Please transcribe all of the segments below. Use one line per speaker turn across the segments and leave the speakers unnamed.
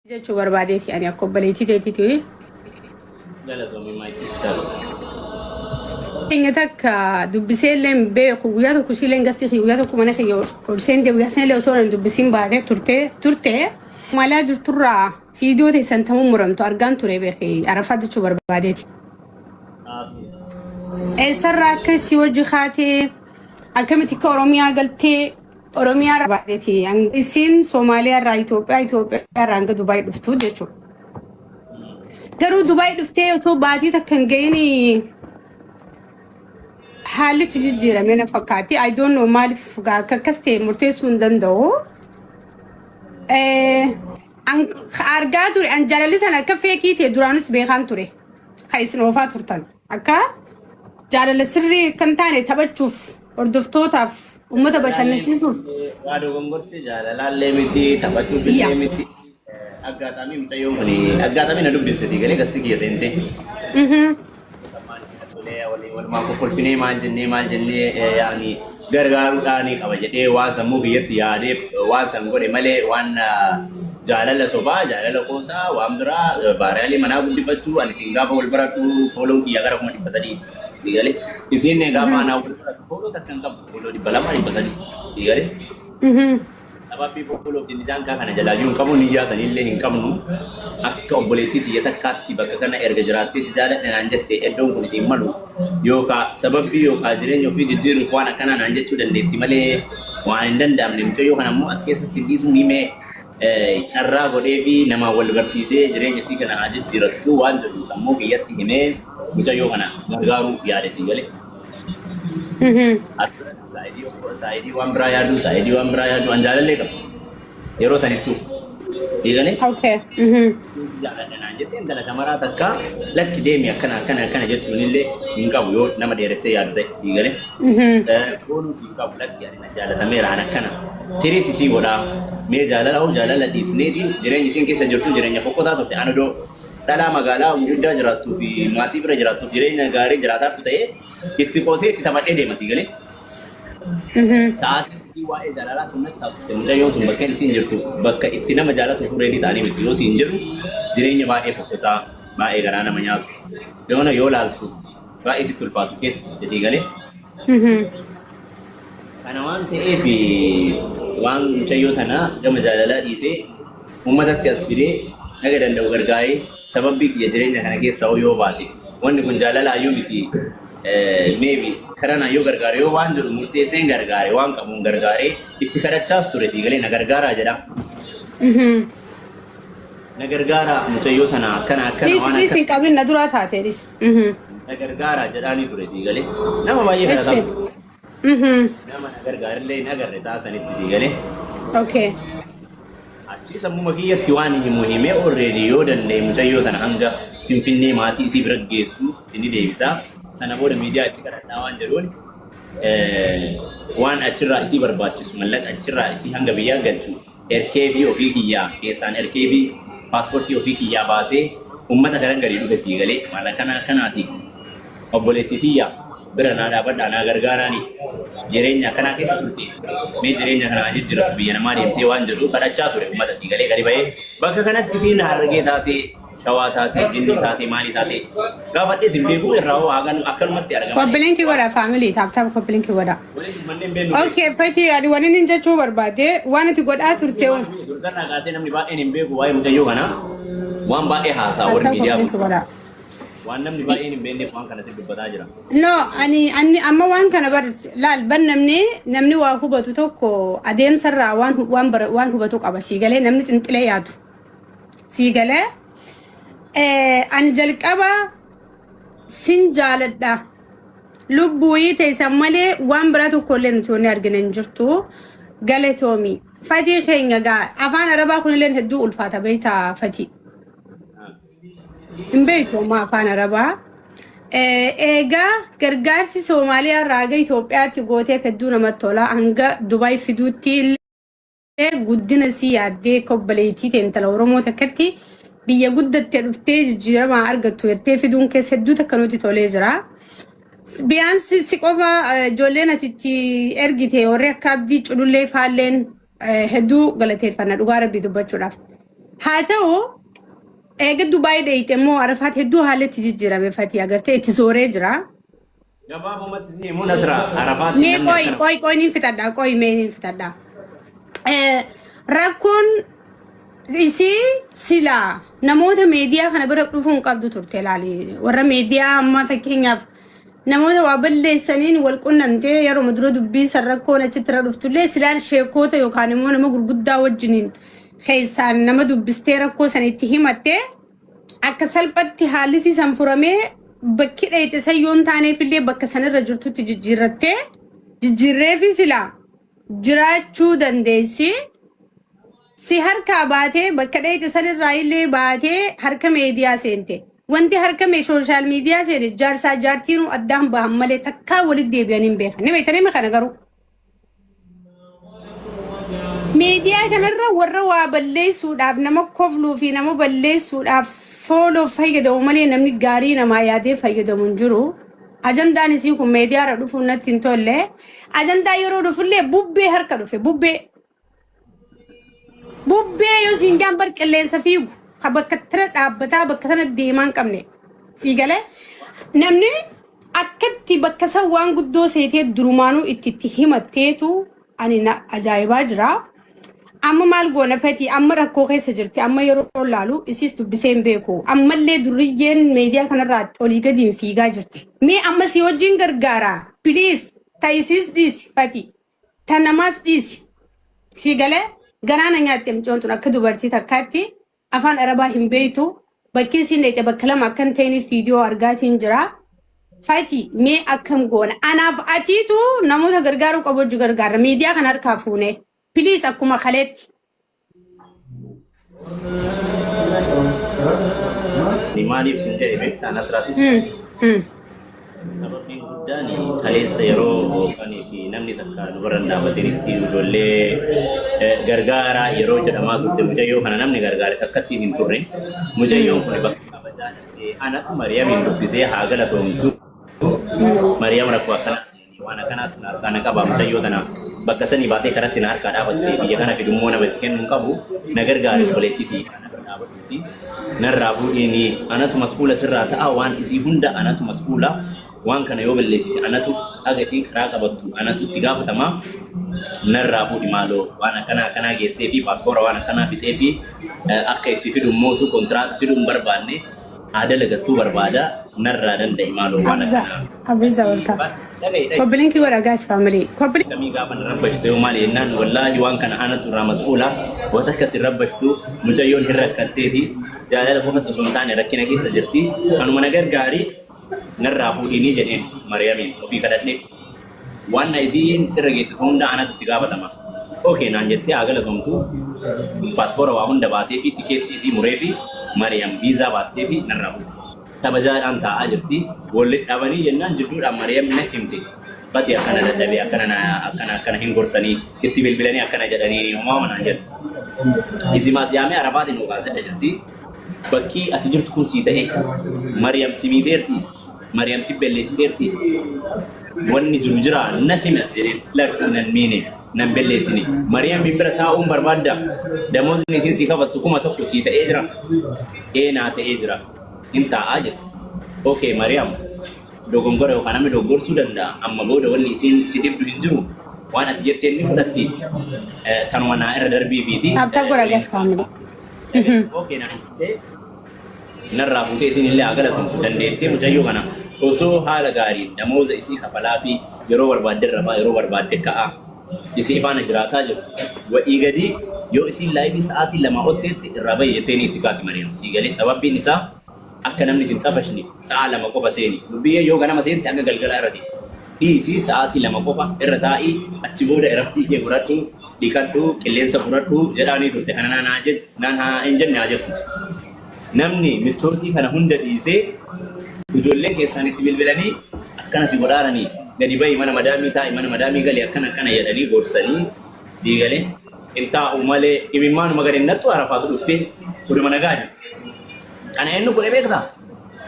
Jechuu barbaadeeti ani akka obboleettii teetiiti.
Galatoomi, my sister.
Keenya takka dubbisee illee hin beeku, guyyaa tokko ishii illee gasii guyyaa tokko mana kiyya ol seente, guyyaa sana illee osoo hin dubbisiin baatee turte turte. Malaa jirturraa viidiyoo teessan tamuu muramtu argaan ture beeki Arafaa jechuu barbaadeeti. Eessarraa akka si wajji kaatee, akkamitti akka Oromiyaa galtee, Oromiyaa irraa baateeti. Isiin Soomaaliyaa irraa Itoophiyaa, Itoophiyaa irraa hanga Dubaay dhuftu jechuudha. Garuu Dubaay dhuftee osoo baatii takka hin gahin haalli itti jijjiirame na fakkaatti. I don't know maaliif akka akkas ta'e murteessuu hin danda'u. Argaa ture an jaalalli sana akka feekii ta'e duraanis beekaan ture. Kan isin oofaa turtan. Akka jaalala sirrii kan taane taphachuuf, hordoftootaaf, uummata bashannansiisuuf.
Waa dogongorte, jaalalaallee miti, taphachuuf illee miti. Aggaataamii mucayyoon kun aggaataamii na dubbiste, si galee gasti kiyya seente. Walumaan kokkolfinee, maal jennee maal jennee, yaani gargaaruudhaan qaba jedhee waan sammuu kiyyatti yaadee waan san godhe malee, waan jaalala sobaa, jaalala qoosaa, waan biraa baariyaalee manaa guddifachuu. Ani isin gaafa wal baradhu follow kiyya gara 300,000ti. Si galee isiin gaafa anaa wal baradhu follow takka hin qabdu, follow 200, 300. Si galee sababii follow jennaan kana jalaayyuu hin qabu, niyyaa sanillee hin qabnu. Akka obboleettii tiyya takkaatti bakka kana erga jiraattee si jaaladhe naan jette, iddoon kun isiin malu yookaan sababii yookaan jireenya ofii jijjiiruuf waan akkanaa naan jechuu dandeetti malee waan hin danda'amne. Mucayyoo kana immoo as keessatti dhiisuun himee carraa godhee fi nama wal barsiisee jireenya isii kana haa jijjiirattu waan jedhu sammuu kiyyatti himee mucayyoo kana gargaaruu yaade, sii galee. As biratti saayidii waan biraa yaaduu, saayidii waan biraa yaaduu, an jaalallee qaba. Yeroo sanittuu. Eegalee si jaaladha naan jettee, intala shamaraa takka lakki deemi akkana akkana akkana jechuun illee hin qabu yoo nama dheeressee yaadu ta'e, sii galee. Boonuus hin qabu, lakki ani na jaalatameera, an akkana. Tiriiti sii godhaa. Mee jaalala hoo jaalala dhiisneetiin jireenya isiin keessa jirtu jireenya fokkotaa turte. Ani odoo dhalaa magaalaa gurguddaa jiraattuu fi maatii bira jiraattuuf jireenya gaarii jiraataartu ta'ee itti qoosee itti taphadhee deema, sii galee. Sa'aatii isii waa'ee jaalalaa sun natti taasifte, mucayyoon sun bakka isiin jirtu bakka itti nama jaalatu fureedii ta'anii miti yoo siin jedhu, jireenya baay'ee fokkotaa, baay'ee garaa nama nyaatu, yoona yoo laaltu baay'ee sitti ulfaatu keessa turte, sii galee. Kana waan ta'eef waan mucayyoo tanaa gama jaalalaa dhiisee uummatatti as fidee naga danda'u gargaaree, sababii kiyya jireenya kana keessa yoo baate, wanni kun jaalalaayyuu miti, maybe karanaa yoo gargaare yoo waan jedhu murteesseen gargaare, waan qabuun gargaaree itti kadhachaas ture, sii galee, na gargaaraa jedha. Na gargaaraa, mucayyoo tana akkana akkana
Dhiisi
waan
dhiisi,
akka
hin qabin, na duraa taatee dhiisi.
Na gargaaraa jedhaanii ture, sii galee. Nama baay'ee kadhataa ture. Nama na gargaarillee hin agarre sa'a sanitti, sii galee. Achii sammuma kiyyatti waan himu himee, already yoo danda'e mucayyoo tana hanga Finfinnee maatii isii bira geessu itti ni deebisa. Sana booda miidiyaa itti kadhadhaa waan jedhuun, waan achirraa isii barbaachisu, mallaqa achirraa isii hanga biyyaa galchu erkee fi ofii kiyyaa keessaan erkee fi paaspoortii ofii kiyyaa baasee uummata kanan gadi dhufe, sii galee. Maal akkana akkanaati, obboleettii tiyya bira naa dhaabadhaa, naa gargaaraani, jireenya akkanaa keessa turte, mee jireenya kana haa jijjiirattu, biyya namaa deemtee waan jedhu kadhachaa ture uummata, sii galee. Gadi bahee bakka kanatti isiin Harargee taatee, Shawaa taatee, Jinnii taatee, maalii taatee gaafadhees hin beeku irraa hoo hagan akkanumatti argama.
Copy link godha family, tap tap, copy link godha.
Waliin manneen beeknu.
Okay, Fati, ani waan inni jechuu barbaade waan ati godhaa turte.
Dursarraa kaasee namni baay'een hin beeku waa'ee mucayyoo kanaa, waan baay'ee haasaa warri
Tap tap,
miidiyaa
copy link
kun.
godha.
Waan namni baay'een hin beekneef waan kana si dubbataa jira.
No, ani amma waan kana bar laal bar, namni waa hubatu tokko adeemsarraa waan hubatu qaba, sii galee, namni xinxilee yaadu. Sii galee, ani jalqaba sin jaaladha. Lubbuuyii teessan malee waan biraa tokko illee nuti wanni argina hin jirtu. Galatoomi. Fatii keenya gaa afaan Arabaa kunillee hedduu ulfaata, beektaa Fatii. Hin beektu amma afaan Arabaa. Eegaa gargaarsi Soomaaliyaa irraa haga Itoophiyaatti gooteef hedduu namatti tola. Hanga Dubaay fiduutti illee guddina sii yaaddee, akka obboleettii ta'e intala Oromoo takkatti biyya guddattee dhuftee jijjiiramaa argattu jettee fiduun keessa hedduu takka nutti tolee jira. Biyyaansi si qofa, ijoolleen ati itti ergite warri akka Abdii Culullee faalleen hedduu galateeffanna dhugaa rabbii dubbachuudhaaf. Haa ta'u, eega Dubaay dheeyte immoo Arafaat hedduu haalli itti jijjiirame, Fatii, agartee, itti zooree jira.
Gabaabumatti si himuu, Nasra, Arafaatiin
Mee
namni
qoy
akkana
qoy qoy, niin fixadha, qoy, mee niin fixadha. Rakkoon isii silaa namoota meediyaa kana bira dhufuu hin qabdu turte. Laali, warra meediyaa amma fakkeenyaaf namoota waa balleessaniin wal qunnamtee yeroo dura dubbii san rakkoon achitti irra dhuftullee, silaan sheekoota yookaan immoo nama gurguddaa wajjiniin keessaan nama dubbistee rakkoo san itti himattee akka salphatti haalli san furamee bakki dheeyte san yoon taaneefillee bakka sanirra jirtutti jijjiirrattee jijjiirreefi silaa jiraachuu dandeessi. Si harkaa baatee bakka dheeyte sanirraa illee baatee harka meediyaa seente. Wanti harka mee social media seene jaarsaa jaartiinuu addaan bahan malee takkaa walitti deebi'anii hin beekan. Ni beektanii kana garuu. Miidiyaa kanarra warra waa balleessuudhaaf, nama kofluu fi nama balleessuudhaaf follow fayyadamu malee namni gaarii namaa yaadee fayyadamu hin jiru. Ajandaan isii kun miidiyaarra dhufuun natti hin tolle. Ajandaa yeroo dhufullee bubbee harka dhufe, bubbee. Bubbee yoo siin gaan bar qilleensa fiigu ka bakka tana dhaabbataa bakka tana deemaa hin qabne. Sii galee, namni akkatti bakka san waan guddoo seetee durumaanuu itti himatteetu ani na ajaa'ibaa jira. Amma maal goona, Fati? Amma rakkoo keessa jirti. Amma yeroo laalu isiis dubbisee hin beeku. Ammallee durriyyeen miidiyaa kanarraa olii gadiin fiigaa jirti. Mee amma si wajjin gargaara. Please, ta isiis dhiisi, Fati. Ta namaas dhiisi. Si galee, garaana nyaatte mucoon tun. Akka dubartii takkaatti afaan Arabaa hin beektu. Bakki isiin dheeyte bakka lama akka hin ta'iniif viidiyoo argaatiin jira. Fati, mee akkam goona? Anaaf atiitu namoota gargaaruu qabu hojii gargaara. Miidiyaa kana harkaa fuune. Please, akkuma kaleetti.
Maaliif sin jedhe beektaa, Nasraatis? Sababiin guddaan kaleessa yeroo kanii fi namni takka nu bira hin dhaabatinitti ijoollee gargaaraa yeroo jedhamaa turte, mucayyoo kana namni gargaare takkattiin hin turre. Mucayyoon kun bakka kabajaa dhabdee anatu Mariyamiin dubbisee haa galatoomtu. Mariyam rakkoo akkanaa waan akkanaatu na harkaa na qaba, mucayyoo tana bakka sanii baasee karatti na harkaa dhaabatte, biyya kana fidummoo nama itti kennu hin qabu, na gargaare, obboleettitii ana bira dhaabatuuti narraa fuudhiini, anatu mas'uula sirraa ta'a, waan isii hunda anatu mas'uula, waan kana yoo balleessite anatu haga isiin karaa qabattu anatu itti gaafatama, narraa fuudhi maaloo, waan akkanaa akkanaa geessee fi paaspoora waan akkanaa fixee fi akka itti fidu mootu kontiraata fiduu hin barbaanne, haa dalagattuu barbaada, narraa danda'i maaloo waan akkanaa.
Abiza, welcome.
Dhaga'i, dhaga'i.
Copy link godha, guys, family. Copy link.
Kamii gaafa na rabbashtu yoo maali jennaan, wallaahi waan kana anatu irraa mas'uula, wanta akkas hin rabbashtu, mucayyoon hin rakkatteeti, jaalala qofas osoo hin taane rakkina keessa jirti, kanuma na gargaari, narraa fuudhiinii jedheen Mariyamiin ofii kadhadhe, waan na isiin sirra geessitu hunda anatu itti gaafatama. Okay naan jettee, haa galatomtu, paaspoora waa hunda baasee fi tikeettii isii muree fi Mariyam viizaa baastee fi narraa fuute. Tabajaadhaan taa'aa jirti. Walli dhabanii jennaan jidduudhaan Mariyam na himte. Bati akkana dadhabee, akkana na akkana akkana hin gorsanii itti bilbilanii akkana jedhanii homaa manaan jedhu. Isimaas yaamee Arafaatiin hogaasedha jirti. Bakki ati jirtu kun sii ta'e, Mariyam si miiteerti, Mariyam si belleessiteerti. Wanni jiru jira na himi as jedheen, lakki, nan miine, nan belleessine. Mariyam hin bira taa'uun barbaadda. Damoosni isiin sii kafaltu 1000 sii ta'ee jira. Ee, naa ta'ee jira. Hin taa'aa jedhe. Okay, Mariyam dogongora yookaan namni doggorsuu danda'a. Amma booda wanni isiin si dhibdu hin jiru. Waan ati jetteen ni fudhatti. Tanuma naa irra darbii fiiti.
Tap tap godha, guys, family.
Okay naan jettee narraa fuutee, isin illee haa galatomtu, dandeettee mucayyoo kana osoo haala gaariin damooza isii kafalaa fi yeroo barbaadde rafaa, yeroo barbaadde ka'a, isii faana jiraataa jirtu. Wa'ii gadii yoo isiin live sa'aatii 2 ol teette irraa bahi jettee ni itti kaati Mariyaam. Sii galee, sababbiin isaa akka namni isin xafashne sa'a 2 qofa seeni. Lubbiyyee yoo ganama seente hanga galgalaa irra teetti. Dhiisii, sa'aatii 2 qofa irra taa'ii, achi booda iraftii kee godhadhu, dhiqadhu, qilleensa fudhadhu jedhaanii turte. Kana naan haa jedhu, naan haa hin jenne haa jettu. Namni michootii kana hunda dhiisee ijoolleen keessaan itti bilbilanii akkana si godhaaranii, gadi bahi, mana madaamii taa'i, mana madaamii gali, akkana akkana jedhanii gorsanii diigalee hin taa'u malee imimmaanuma gadi hin nattu. Arafaatu dhuftee oduma nagaa jirtu. Kana eenyu godhe beektaa?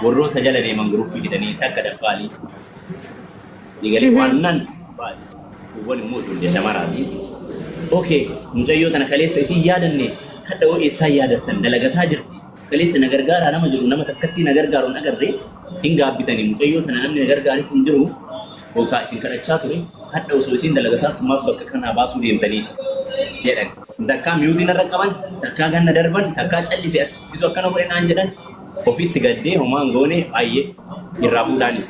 Warroota jala deeman guruppii fidanii takka dabbaalii diigalee waan nan baali. Kuuwwan immoo ijoollee shamaraati. Okay, mucayyoo tana kaleessa isin yaadanne. Hadha hoo eessaa yaadattan dalagataa jirti. Kaleessa na gargaaraa nama jiru nama takkattii na gargaaru hin agarre hin gaabbitanii mucayyoo tana namni na gargaaris hin jiru yookaan isin kadhachaa ture hadha osoo isin dalagataa tumaaf bakka kanaa baasuu deemtanii jedhan. Takkaa mute narra qaban, takkaa ganna darban, takkaa callise situ akkana godhe naan jedhan ofitti gaddee homaan goone baay'ee irraa fuudhaanii.